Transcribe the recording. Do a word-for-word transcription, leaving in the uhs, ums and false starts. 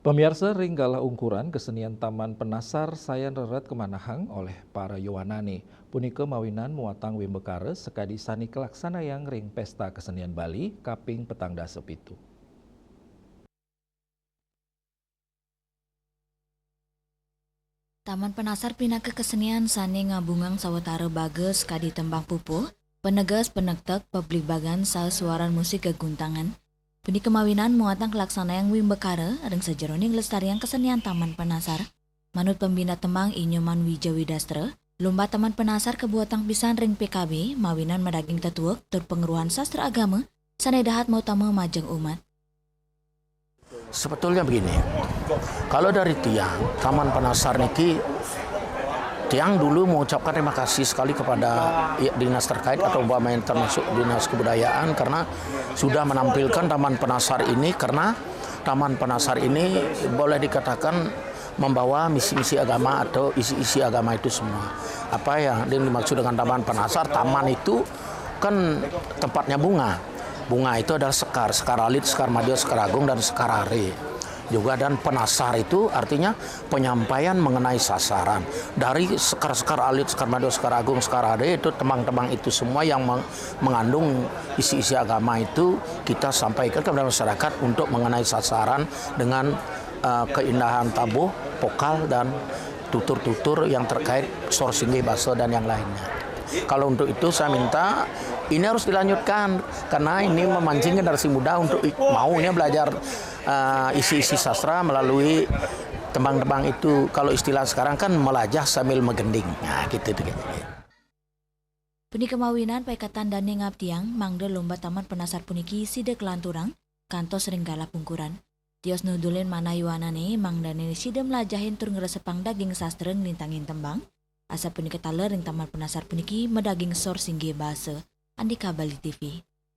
Pamiarsa, ring galah ungkuran kesenian Taman Penasar sayan reret kamanahang olih para yowanane. Punika mawinan muatang wimbakara sakadi sane kalaksanayang ring Pesta Kesenian Bali kaping petang dasa pitu. Taman Penasar pinaka kesenian sane ngabungang sawatara baga sakadi tembang pupuh, paneges, panektek, pabligbagan, saha suaran musik geguntangan. Punika mawinan muatang kalaksanayang wimbakara ring sajeroning nglestariang kesenian Taman Penasar. Manut pembina tembang I Nyoman Wija Widastra, lomba Taman Penasar kabuatang pisan ring P K B mawinan madaging tetuek tur pangruhan sastra agama sane dahat mautama majeng umat. Sebetulnya begini, kalau dari tiang, Taman Penasar niki, tiang dulu mengucapkan terima kasih sekali kepada, ya, dinas terkait atau umpamanya termasuk Dinas Kebudayaan karena sudah menampilkan Taman Penasar ini, karena Taman Penasar ini boleh dikatakan membawa misi-misi agama atau isi-isi agama itu semua. Apa yang dimaksud dengan Taman Penasar? Taman itu kan tempatnya bunga. Bunga itu adalah sekar, sekar alit, sekar madya, sekar agung, dan sekar are. Juga dan penasar itu artinya penyampaian mengenai sasaran. Dari sekar-sekar alit, sekar madya, sekar agung, sekar are itu, tembang-tembang itu semua yang meng-, mengandung isi-isi agama itu kita sampaikan kepada masyarakat untuk mengenai sasaran dengan, eh, keindahan tabuh, vokal, dan tutur-tutur yang terkait sor singgih basa dan yang lainnya. Kalau untuk itu saya minta ini harus dilanjutkan karena ini memancing generasi muda untuk i-, maunya belajar, eh, isi-isi sastra melalui tembang-tembang itu. Kalau istilah sekarang kan melajah sambil menggending. Nah, gitu deh. Punika mawinan paikatan dane ngabdiang mangda lomba Taman Penasar puniki sida kalanturang kantos ring galah pungkuran. Tios nuduhin manah yowanane mangdane sida mlajahin tur ngresepang daging sastra nglintangin tembang. Asapunika taler ring Taman Penasar puniki madaging sor singgih basa. Andika Bali T V.